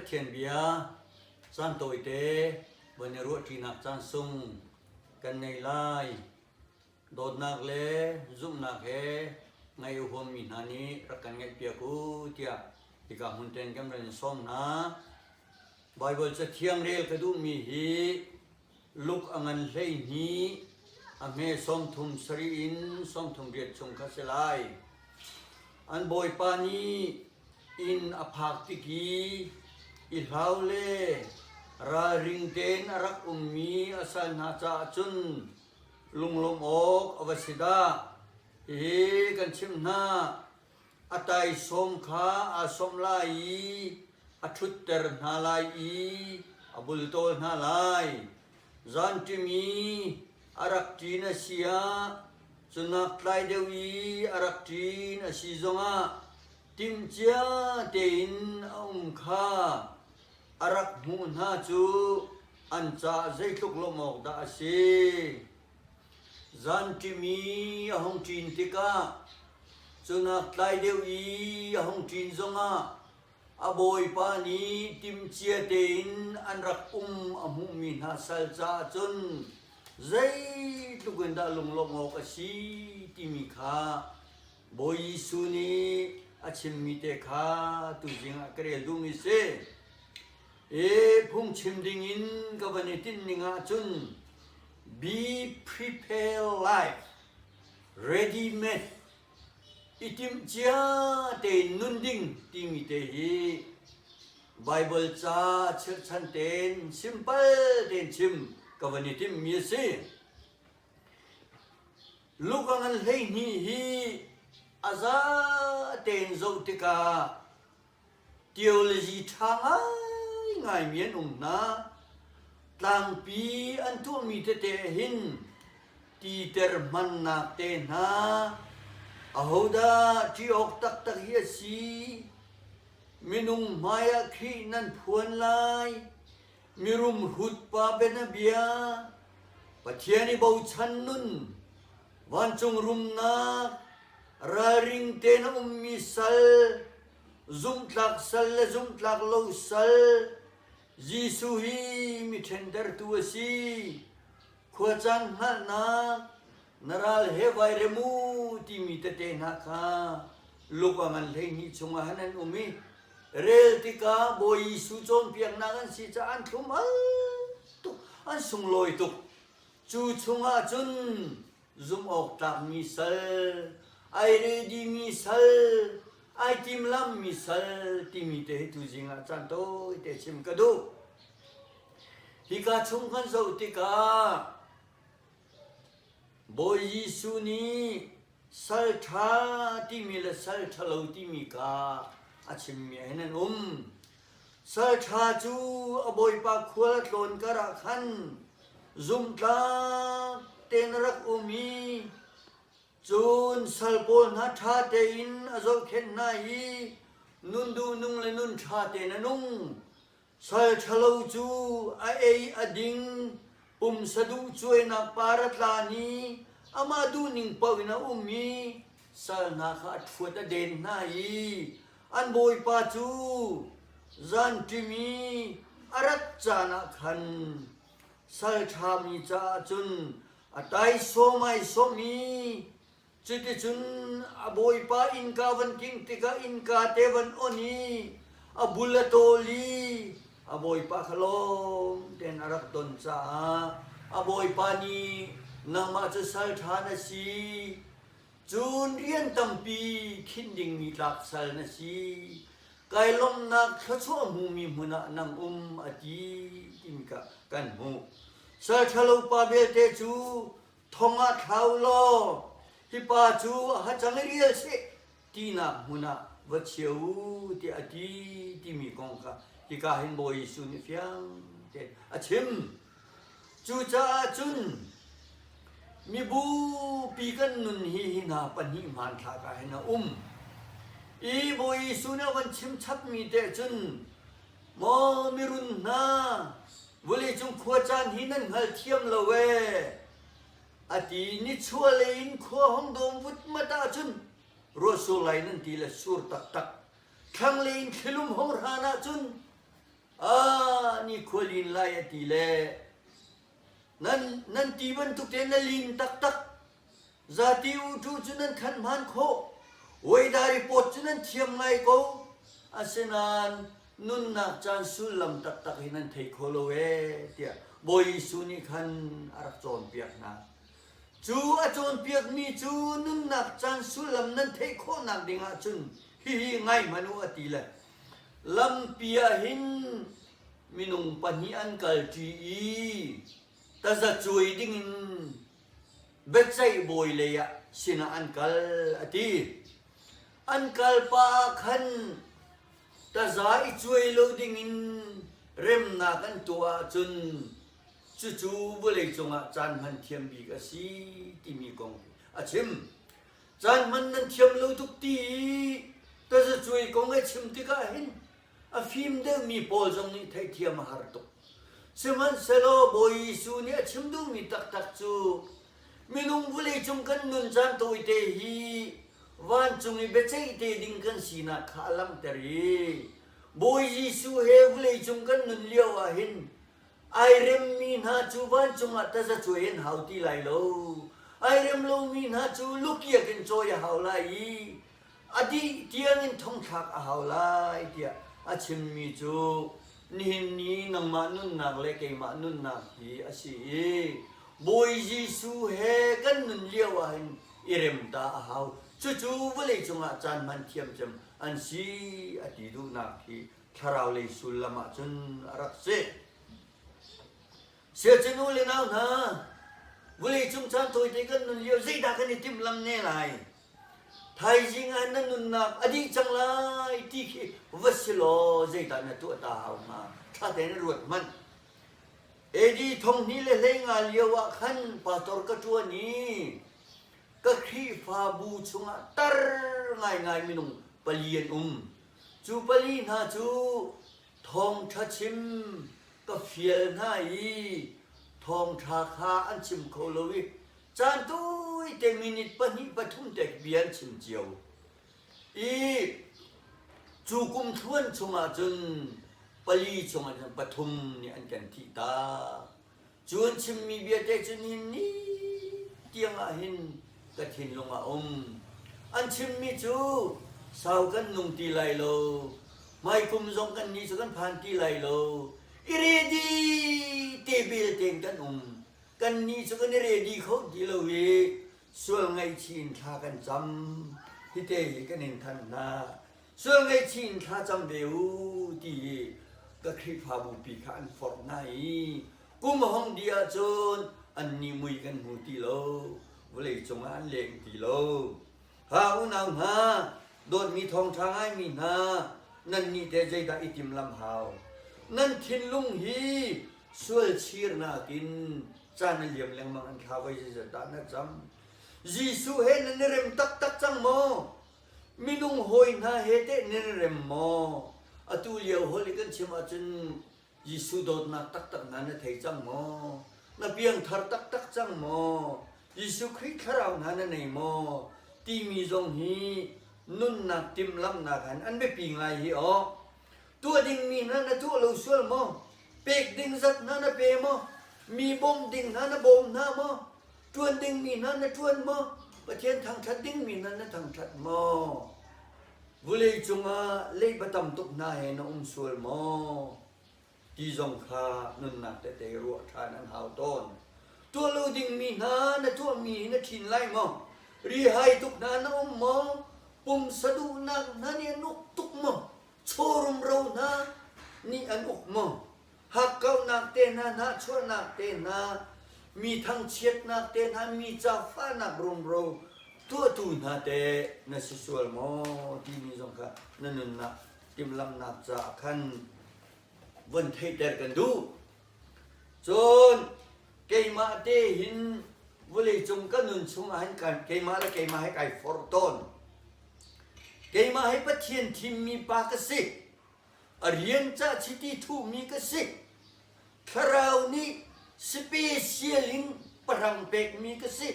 Pathian bia caan tawite von i ruahṭinak caan sung kan ngei lai. Dawtnak le zumhnak he ngaih a huammi hna nih rak kan ngaihpiak u tiah hika hmun ten kan ran in sawm hna. Baibal Cathiang rel ka duhmi hi Luke a ngan 12 a hme 37 in 38 chung kha si lai. An bawipa nih inn a phak tik i i hlau le ralring tein a rak ummi a sal hna caah cun lunglawmh awk a va si dah. Hihi kan chimh hna, a taisawm kha aa sawmh lai i a ṭhutter hna lai i a bultawl hna lai. Zanṭim i a rak ṭin a si ah, cunak tlai deuh i a rak ṭin a si zongah timhcia tein a um kha a rak hmuh hna cu an caah zeitluk lawmh awk dah a si. Zanṭim i a hung ṭin tikah cunak tlai deuh i a hung ṭin zongah a bawipa nih timhcia tein an rak um a hmuhmi hna sal caah cun zeitluk in dah lunglawmh awk a si timi kha Bawi Jesuh nih a chimmi te kha tuzing ah ka rel duhmi si. I phungchim dingin ka van i tinh ning ahcun be prepared life, ready made, i timhcia tein nun ding timi te hi Bible ca chirhchan tein simple tein chim ka van i timhmi a si. Luka ngan 12 hi a za tein zoh tikah theology ṭha ngaingaimi an um hna. Tlangpi an tuahmi tete hin titer hmannak te hna ahodah ṭih awk taktak hi a si? Minung hmaiah Khrih nan phuan lai. Mirum hrutpa bianabia, Pathian i bochan nun, vancung rumnak, ralring tein a ummi sal, zumhtlak sal le zumhtlak lo sal, Jesuh hi mi ṭhentertu a si. Khuacaan hngalhnak, na ral he vai rem u timi tete hna kha Luka ngan 12 chungah han an um i rel tikah Bawi Jesuh cawnpiaknak an si caah an thlum al tuk, an sunglawi tuk. Cu chungah cun zumh awk tlakmi sal, ai redimi sal, ai timlammi sal timi te hi tuzing ah caan tawite chim ka duh. Hika chung kan zoh tikah Bawi Jesuh nih sal ṭha timi le sal ṭhalo timi kha a chimmi ah hin an um. Sal ṭha cu a bawipa khual a tlawn karah khan zumhtlak tein a rak um i cun sal pawl hna ṭha tein a zohkhenh hna i nun duhnung le nun ṭha tein a nung. Sal ṭhalo cu a ei a ding, pumsa duh cuainak par a tlan i amah duhning paoh in a um i sal hna kha a ṭhuat a den hna i an bawipa cu zanṭim i a rat caan ah khan sal ṭhami caah cun a taisawm ai sawmh i Cuticun a bawipa innka van kingh tikah innka te van on i a bul a tawl i a bawipa kha lawm tein a rak don caah a bawipa nih nangmah cu sal ṭha na si, cun rian tampi khinh dingmi tlak sal na si, kai lawmhnak thluachuah hmumi hmun ah nang um a ti timi kha kan hmuh. Sal ṭhalo pa belte cu thong ah thla u law hi pa cu a hacang i rial seh tinak hmun ah va chia u tiah a ti timi kong kha hika hin Bawi Jesuh nih fiang tein a chim. Cucaah cun mibupi kan nun hi hi hna pahnih hmanthlak ah hin a um. I Bawi Jesuh nih a van chim chapmi te cun Maw mirun hna, vawleicung khuacaan hi nan hngalthiam lo ee. A ti nichuahlei in khua hong dawm vutmat ahcun ruahsur lai nan ti le sur taktak. Thlanglei in thlilum hong hran ahcun. Ah, ni khua lin lai a ti le nan nan ti bantuk te na lin taktak. Zati utu cu nan khan hman khawh. Weather report cu nan thiam ngai ko. Asinain nunnak caan sullam taktak hi nan thei kho lo ee tiah Bawi Jesuh nih khan a rak cawnpiak hna. Cu a cawnpiakmi cu nunnak caan sullam nan theih khawhnak ding ahcun hihi ngai hmanh u a ti le lampi ah hin minung pahnih an kalṭi i tazacuai dingin biaceih bawi lei ah sinah an kal a ti. An kal pah ah khan taza i cuai lo dingin remnak an tuah ahcun cucu vawleicung ah caan hman thiam bik a si timi kong a chim. Caan hman nan thiam lo tuk ti i tazacuai kong a chim tikah hin a fim deuhmi pawl zong nih theihthiam a har tuk. Sihmanhsehlaw Bawi Jesuh nih a chim duhmi taktak cu minung vawleicung kan nun caan tawite hi vancung i biaceih te ding kan sinak kha a langhter i Bawi Jesuh he vawleicung kan nun lio ah hin ai remmi hna cu vancung ah tazacuai an hau ti lai lo. Ai rem lomi hna cu lukiak in cawi a hau lai i a dih tiangin thongthlak a hau lai tiah a chimmi cu nihin ni nangmah nunnak le keimah nunnak hi a si i Bawi Jesuh he kan nun lio ahhin i rem ta a hau. Cucu vawleicung ah caan hman thiamcem an si a ti duhnak hi thlarau lei sullam ahcun a rak si. Siacin u le nau hna, vawleicung caan tawite kan nun lio zeidah kan i timhlam ne lai? Thaizing ah na nunnak a dih cang lai ti khi va si law zeidah na tuah ta hau hnga? Ṭha tein ruat hmanh. AD 2015 lio ah khan pastor ka ṭuan i ka Khrihfabu chungah tar ngaingai minung pali an um. Cu pali hna cu thawngṭha chim ka fial hna i thawngṭha kha an chim kho lo i caan tawite minute pahnih pathum te bia an chim cio i cu kum thluan chungah cun pali chungah cun pathum nih an kan thih tak. Cu an chimmi vialte cu nihin ni tiang ah hin ka thinlung ah um. An chimmi cu sau kan nung ti lai lo, hmaikum zong kan ni cu kan phan ti lai lo, i ready te bel tein kan um. Kan ni cu kan i ready kho ti lo i sual ngaihchih in thla kan cam. Hite hi kan in thanh hna. Sual ngaihchih in thla cam ve u ti hi ka Khrihfabu pi kha an forh hna i kum a hong dih ahcun annih mui kan hmu ti lo, vawleicung ah an leng ti lo. Ha unau hna, dawtmi thawngṭha ngaimi hna, nannih teh zeidah i timhlamh hau? Nan thinlung hi sual chirnak in caan a liam lengmang an thla voi zeizat dah na cam? Jesuh he nan i rem taktak cang maw? Minung hawi hna he teh nan i rem maw? Atu lio holh i kan chim ahcun Jesuh dawtnak taktak hna na thei cang maw? Na piangthar taktak cang maw? Jesuh Khrih thlarau hna na nei maw? Timi zong hi nunnak timhlamhnak han an biapi ngai hi aw. Tuah dingmi hna na tuah lo sual maw? Pek ding zat hna na pe maw? Mi bawmh ding hna na bawm hna maw? Ṭuan dingmi hna na ṭuan maw? Pathian thangṭhat dingmi hna na thangṭhat maw? Vulei cungah leiba tam tuk hna he na um sual maw? Ti zong kha nunnak tete ruah ṭhan an hau tawn. Tuah lo dingmi hna na tuahmi hi na ṭhin lai maw? Rihai tuk hna na um maw? Pumsa duhnak hna nih an uk tuk maw? Chaw rumro hna nih an uk maw? Hakkauhnak te hna, hnahchuahnak te hna, mi thangchiatnak te hna, mi ca fahnak rumro tuahtu hna te na si sual maw timi zong kha na nunnak timhlamhnak caah khan von theihter kan duh. Cun keimah te hin vawleicung ka nun chungah hin keimah le keimah he kai forh tawn. Keimah hi Pathian thimmi pa ka si. A rian cah chiti thuhmi ka si. Thlarau nih special in pahrang pekmi ka si.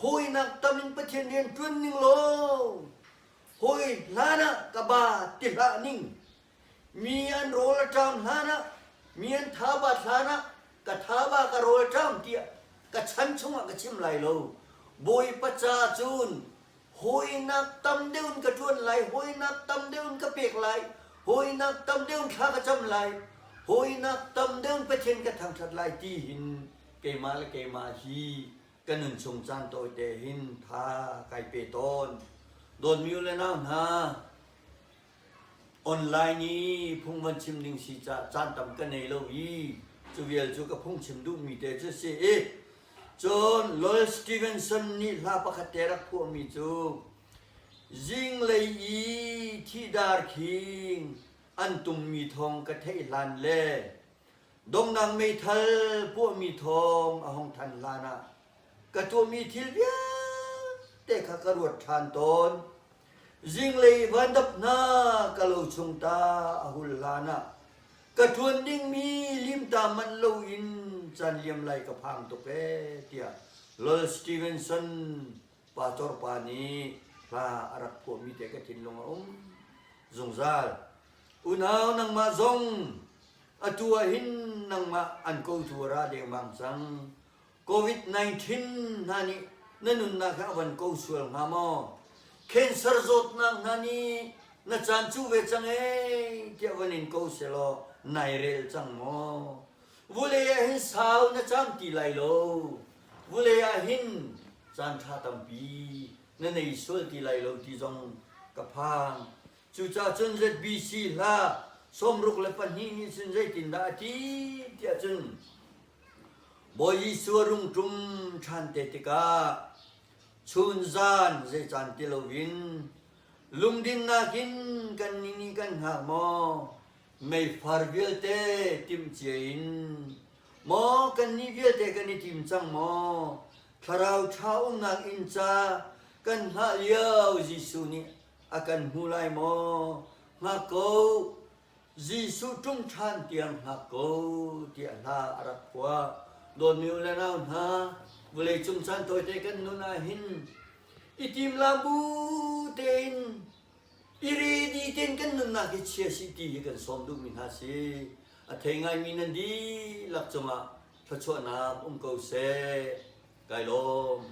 Hawinak tam in Pathian rian ṭuan ning law hawi hlan ah ka ba ti hlah ning. Mi an rawl a ṭam hlanah, mi an thabat hlanah ka thaba ka rawl a ṭam tiah ka chan chungah ka chim lai lo. Bawipa ca cun hawinak tam deuh in ka ṭuan lai, hawinak tam deuh in ka pek lai, hawinak tam deuh in thla ka cam lai, hawinak tam deuh in Pathian ka thangṭhat lai ti hin keimah le keimah hi ka nun chung caan tawite hin tha kai pe tawn. Dawtmi u le nau hna, Online i phung van chim ding si caah caan tam ka nei lo i cu vial cu ka phungchim duhmi te cu si i cun Lowell Stevenson nih hla pakhat te rak phuahmi cu zinglei i thihdar khing an tummi thawng ka theih hlan le dongnang meithal puahmi thawng a hong than hlan ah ka tuahmi thil vialte kha ka ruat ṭhan tawn. Zinglei vandap hna ka lo chung ta a hul hlan ah ka ṭuan dingmi limta manh loin caan liam lai ka phang tuk ee tiah Lol Stevenson pastor pa nih hla a rak phuahmi te ka thinlung a um zungzal. Unau nangmah zong atu ah hin nangmah an kotu a ra dengmang cang. COVID-19 hna nih na nunnak hi a van ko sual hnga maw? Cancer zawtnak hna nih na caan cu ve cang ee tiah van in ko selaw nai rel cang maw? Vulei ah hin sau na cam ti lai lo. Vulei ah hin caan ṭha tampi na nei sual ti lai lo ti zong ka phang. Cucaah cun ZBC hla 62 nih cun zeitindah a ti tiah cun Bawi Jesuh a rung ṭum ṭhan te tikah chunzan zei caan ti loin lungdinnak in kannih nih kan hngak maw? Meifar vialte timhcia in maw kannih vialte kan i tim cang maw? Thlarau ṭha umnak inn ca kan hngah lio Jesuh nih a kan hmu lai maw? Hngak ko, Jesuh ṭum ṭhan tiang hngak ko tiah hla a rak phuah. Dawtmi u le nau hna, vawleicung caan tawite kan nun ah hin i timlam bu tein i ready tein kan nunnak hi chia sih ti hi kan sawm duhmi hna si. A thei ngaimi nan dihlak cungah thluachuahnak um ko seh. Kai lawm.